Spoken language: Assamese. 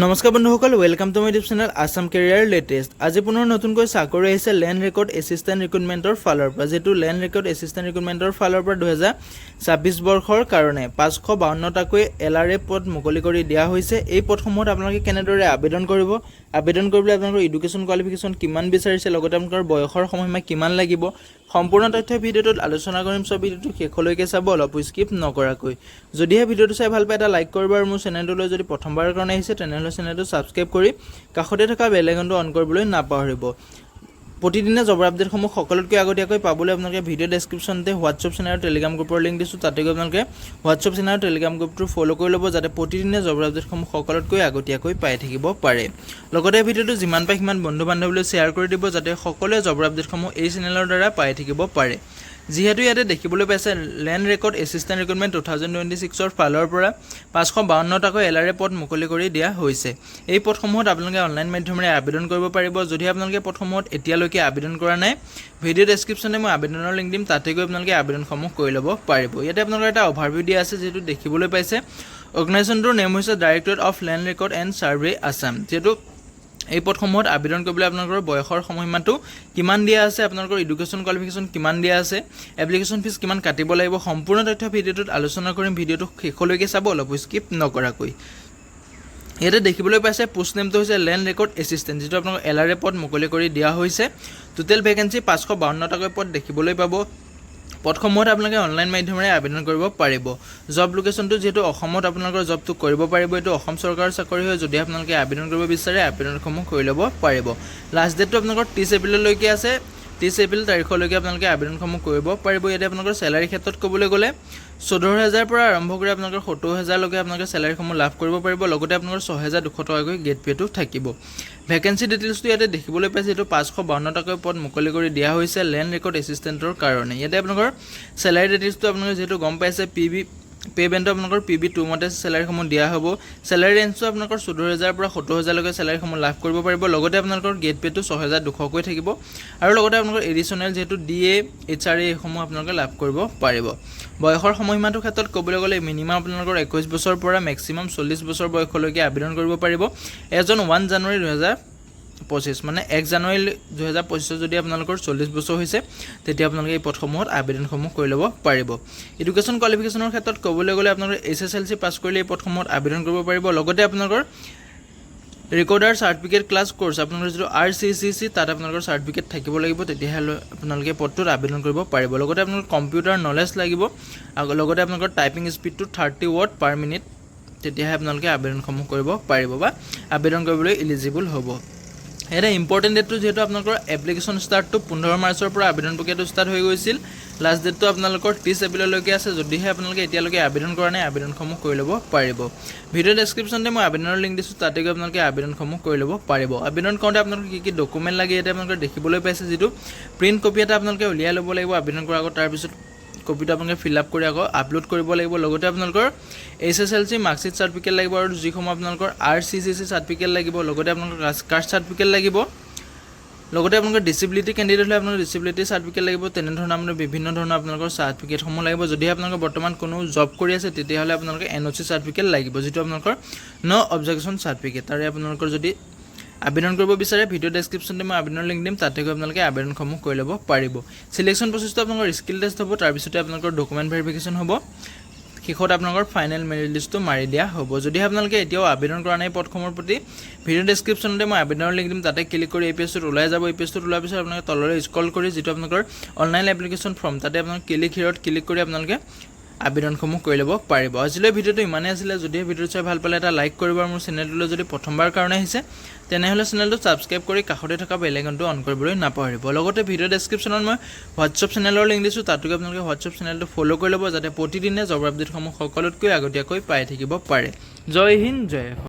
নমস্কাৰ বন্ধুসকল, welcome to my YouTube channel Assam Career Latest। আজি পুনৰ নতুনকৈ চাকৰি আহিছে লেণ্ড ৰেকৰ্ড এছিষ্টেণ্ট ৰিক্ৰুটমেণ্টৰ ফালৰ পৰা, যিটো লেণ্ড ৰেকৰ্ড এছিষ্টেণ্ট ৰিক্ৰুটমেণ্টৰ ফালৰ পৰা 2026 বৰ্ষৰ কাৰণে 552টাকৈ এলআৰএ পদ মুকলি কৰি দিয়া হৈছে। এই পদসমূহত আপোনালোকে কেনেদৰে আবেদন কৰিব, আবেদন কৰিবলৈ আপোনালোকৰ এডুকেশ্যন কোৱালিফিকেশ্যন কিমান বিচাৰিছে, লগতে আপোনালোকৰ বয়সৰ সময়সীমা কিমান লাগিব, সম্পূৰ্ণ তথ্য ভিডিঅ'টোত আলোচনা কৰিম। চব ভিডিঅ'টো শেষলৈকে চাব, অলপো স্কিপ নকৰাকৈ। যদিহে ভিডিঅ'টো চাই ভাল পায়, এটা লাইক কৰিব আৰু মোৰ চেনেলটোলৈ যদি প্ৰথমবাৰৰ কাৰণে আহিছে, তেনেহ'লে চেনেলটো ছাবস্ক্ৰাইব কৰি কাষতে থকা বেল আইকনটো অন কৰিবলৈ নাপাহৰিব। প্ৰতিদিনে জবৰ আপডেটসমূহ সকলোতকৈ আগতীয়াকৈ পাবলৈ আপোনালোকে ভিডিঅ' ডেছক্ৰিপশ্যনতে হোৱাটছএপ চেনেল আৰু টেলিগ্ৰাম গ্ৰুপৰ লিংক দিছোঁ। তাতে গৈ আপোনালোকে হোৱাটছএপ চেনেল আৰু টেলিগ্ৰাম গ্ৰুপটো ফ'ল' কৰি ল'ব, যাতে প্ৰতিদিনে জবৰ আপডেটসমূহ সকলোতকৈ আগতীয়াকৈ পাই থাকিব পাৰে। লগতে ভিডিঅ'টো যিমান পাৰে সিমান বন্ধু বান্ধৱীলৈ শ্বেয়াৰ কৰি দিব, যাতে সকলোৱে জবৰ আপডেটসমূহ এই চেনেলৰ দ্বাৰা পাই থাকিব পাৰে। যিহেতু ইয়াতে দেখিবলৈ পাইছে, Land Record Assistant Recruitment 2026ৰ ফালৰ পৰা 552টাকৈ এলআৰএ পদ মুকলি কৰি দিয়া হৈছে। এই পদসমূহত আপোনালোকে অনলাইন মাধ্যমেৰে আবেদন কৰিব পাৰিব। যদি আপোনালোকে পদসমূহত এতিয়ালৈকে আবেদন কৰা নাই, ভিডিঅ' ডেছক্ৰিপশ্যনে মই আবেদনৰ লিংক দিম, তাতে গৈ আপোনালোকে আবেদনসমূহ কৰি ল'ব পাৰিব। ইয়াতে আপোনালোকৰ এটা অভাৰভিউ দিয়া আছে। যিহেতু দেখিবলৈ পাইছে, অৰ্গেনাইজেশ্যনটোৰ নেম হৈছে Directorate of Land Record and Survey, Assam। যিহেতু এই পদসমূহত আবেদন কৰিবলৈ আপোনালোকৰ বয়সৰ সময়সীমাটো কিমান দিয়া আছে, আপোনালোকৰ এডুকেশ্যন কোৱালিফিকেশ্যন কিমান দিয়া আছে, এপ্লিকেশ্যন ফিজ কিমান কাটিব লাগিব, সম্পূৰ্ণ তথ্য ভিডিঅ'টোত আলোচনা কৰিম। ভিডিঅ'টো শেষলৈকে চাব, অলপো স্কিপ নকৰাকৈ। ইয়াতে দেখিবলৈ পাইছে, পোষ্ট নেমটো হৈছে লেণ্ড ৰেকৰ্ড এছিষ্টেণ্ট, যিটো আপোনালোকৰ এলআৰএ পদ মুকলি কৰি দিয়া হৈছে। টোটেল ভেকেঞ্চি 552টাকৈ পদ দেখিবলৈ পাব। পদসমূহত আপোনালোকে অনলাইন মাধ্যমেৰে আবেদন কৰিব পাৰিব। জব লোকেশ্যনটো যিহেতু অসমত আপোনালোকৰ জবটো কৰিব পাৰিব। এইটো অসম চৰকাৰৰ চাকৰি হয়। যদি আপোনালোকে আবেদন কৰিব বিচাৰে, আবেদনসমূহ কৰি ল'ব পাৰিব। লাষ্ট ডেটটো আপোনালোকৰ 30 এপ্ৰিললৈকে আছে। 30 এপ্ৰিল তাৰিখলৈকে আপোনালোকে আবেদনসমূহ কৰিব পাৰিব। ইয়াতে আপোনালোকৰ চেলাৰীৰ ক্ষেত্ৰত ক'বলৈ গ'লে 14,000ৰ পৰা আৰম্ভ কৰি আপোনালোকৰ 70,000লৈকে আপোনালোকে চেলাৰীসমূহ লাভ কৰিব পাৰিব। লগতে আপোনালোকৰ 6200 টকাকৈ গ্ৰেড পে'টো থাকিব। ভেকেঞ্চি ডিটেইলছটো ইয়াতে দেখিবলৈ পাইছে। এইটো 552টাকৈ পদ মুকলি কৰি দিয়া হৈছে লেণ্ড ৰেকৰ্ড এছিষ্টেণ্টৰ কাৰণে। ইয়াতে আপোনালোকৰ চেলাৰী ডিটেইলছটো আপোনালোকে যিহেতু গম পাইছে, পি বি পে' বেণ্ডটো আপোনালোকৰ পি বি 2 মতে চেলাৰীসমূহ দিয়া হ'ব। চেলাৰী ৰেঞ্জটো আপোনালোকৰ 14,000ৰ পৰা 70,000লৈকে চেলাৰীসমূহ লাভ কৰিব পাৰিব। লগতে আপোনালোকৰ গ্ৰেড পে'টো 6200কৈ থাকিব আৰু লগতে আপোনালোকৰ এডিশ্যনেল যিহেতু ডিএ, এইচআৰএ, এইসমূহ আপোনালোকে লাভ কৰিব পাৰিব। বয়সৰ সময়সীমাটোৰ ক্ষেত্ৰত ক'বলৈ গ'লে মিনিমাম আপোনালোকৰ 21 বছৰৰ পৰা মেক্সিমাম 40 বছৰ বয়সলৈকে আবেদন কৰিব পাৰিব। এজ অন 1 জানুৱাৰী 2025, মানে 1 জানুৱাৰী 2025ত যদি আপোনালোকৰ 40 বছৰ হৈছে, তেতিয়া আপোনালোকে এই পদসমূহত আবেদনসমূহ কৰি ল'ব পাৰিব। এডুকেশ্যন কোৱালিফিকেশ্যনৰ ক্ষেত্ৰত ক'বলৈ গ'লে আপোনালোকৰ এইচএছএলচি পাছ কৰিলে এই পদসমূহত আবেদন কৰিব পাৰিব। লগতে আপোনালোকৰ ৰেকৰ্ডাৰ চাৰ্টিফিকেট ক্লাছ কৰ্চ, আপোনালোকৰ যিটো আৰচিচিচি, তাত আপোনালোকৰ চাৰ্টিফিকেট থাকিব লাগিব, তেতিয়াহে আপোনালোকে পদটোত আবেদন কৰিব পাৰিব। লগতে আপোনালোকৰ কম্পিউটাৰ নলেজ লাগিব আৰু লগতে আপোনালোকৰ টাইপিং স্পীডটো 30 ৱৰ্ড পাৰ মিনিট, তেতিয়াহে আপোনালোকে আবেদনসমূহ কৰিব পাৰিব বা আবেদন কৰিবলৈ ইলিজিবল হ'ব। ইয়াতে ইম্পৰ্টেণ্ট ডেটটো যিহেতু আপোনালোকৰ এপ্লিকেশ্যন ষ্টাৰ্টটো 15 মাৰ্চৰ পৰা আবেদন প্ৰক্ৰিয়াটো ষ্টাৰ্ট হৈ গৈছিল। লাষ্ট ডেটটো আপোনালোকৰ 30 এপ্ৰিললৈকে আছে। যদিহে আপোনালোকে এতিয়ালৈকে আবেদন কৰা নাই, আবেদনসমূহ কৰি ল'ব পাৰিব। ভিডিঅ' ডেছক্ৰিপশ্যনতে মই আবেদনৰ লিংক দিছোঁ, তাতে গৈ আপোনালোকে আবেদনসমূহ কৰি ল'ব পাৰিব। আবেদন কৰোঁতে আপোনালোকে কি কি ডকুমেণ্ট লাগে, ইয়াতে আপোনালোকে দেখিবলৈ পাইছে। যিটো প্ৰিণ্ট কপি এটা আপোনালোকে উলিয়াই ল'ব লাগিব আবেদন কৰাৰ আগত। তাৰপিছত কপিটো আপোনালোকে ফিল আপ কৰি আকৌ আপলোড কৰিব লাগিব। লগতে আপোনালোকৰ এইচএছএলচি মাৰ্কশ্বিট চাৰ্টিফিকেট লাগিব আৰু যিসমূহ আপোনালোকৰ আৰচিচিচি চাৰ্টিফিকেট লাগিব, লগতে আপোনালোকৰ কাষ্ট চাৰ্টিফিকেট লাগিব, লগতে আপোনালোকৰ ডিচেবিলিটি কেণ্ডিডেট হ'লে আপোনালোকৰ ডিচেবিলিটি চাৰ্টিফিকেট লাগিব। তেনেধৰণৰ আপোনাৰ বিভিন্ন ধৰণৰ আপোনালোকৰ চাৰ্টিফিকেটসমূহ লাগিব। যদিহে আপোনালোকে বৰ্তমান কোনো জব কৰি আছে, তেতিয়াহ'লে আপোনালোকে এনঅ'চি চাৰ্টিফিকেট লাগিব, যিটো আপোনালোকৰ ন' অবজেকশ্যন চাৰ্টিফিকেট। তাৰে আপোনালোকৰ যদি আবেদন কৰিব বিচাৰে, ভিডিঅ' ডেছক্ৰিপশ্যনতে মই আবেদনৰ লিংক দিম, তাতে গৈ আপোনালোকে আবেদনসমূহ কৰি ল'ব পাৰিব। চিলেকশ্যন প্ৰচেছটো আপোনালোকৰ স্কিল টেষ্ট হ'ব, তাৰপিছতে আপোনালোকৰ ডকুমেণ্ট ভেৰিফিকেশ্যন হ'ব, শেষত আপোনালোকৰ ফাইনেল মেৰিট লিষ্টটো মাৰি দিয়া হ'ব। যদি আপোনালোকে এতিয়াও আবেদন কৰা নাই পদসমূহৰ প্ৰতি, ভিডিঅ' ডেছক্ৰিপশ্যনতে মই আবেদনৰ লিংক দিম। তাতে ক্লিক কৰি এই পেজটোত ওলাই যাব। এই পেজটোত ওলোৱাৰ পিছত আপোনালোকে তললৈ স্ক্ৰল কৰি যিটো আপোনালোকৰ অনলাইন এপ্লিকেশ্যন ফৰ্ম, তাতে আপোনালোকে ক্লিক হিয়াৰত ক্লিক কৰি আপোনালোকে আবেদনসমূহ কৰি ল'ব পাৰিব। আজিলৈ ভিডিঅ'টো ইমানেই আছিলে। যদিহে ভিডিঅ'টো চাই ভাল পালে, এটা লাইক কৰিব আৰু মোৰ চেনেলটোলৈ যদি প্ৰথমবাৰ কাৰণে আহিছে, তেনেহ'লে চেনেলটো ছাবস্ক্ৰাইব কৰি কাষতে থকা বেল আইকনটো অন কৰিবলৈ নাপাহৰিব। লগতে ভিডিঅ' ডেছক্ৰিপশ্যনত মই হোৱাটছএপ চেনেলৰ লিংক দিছোঁ। তাতো গৈ আপোনালোকে হোৱাটছএপ চেনেলটো ফ'ল' কৰি ল'ব, যাতে প্ৰতিদিনে জব আপডেটসমূহ সকলোতকৈ আগতীয়াকৈ পাই থাকিব পাৰে। জয় হিন্দ, জয় অসম।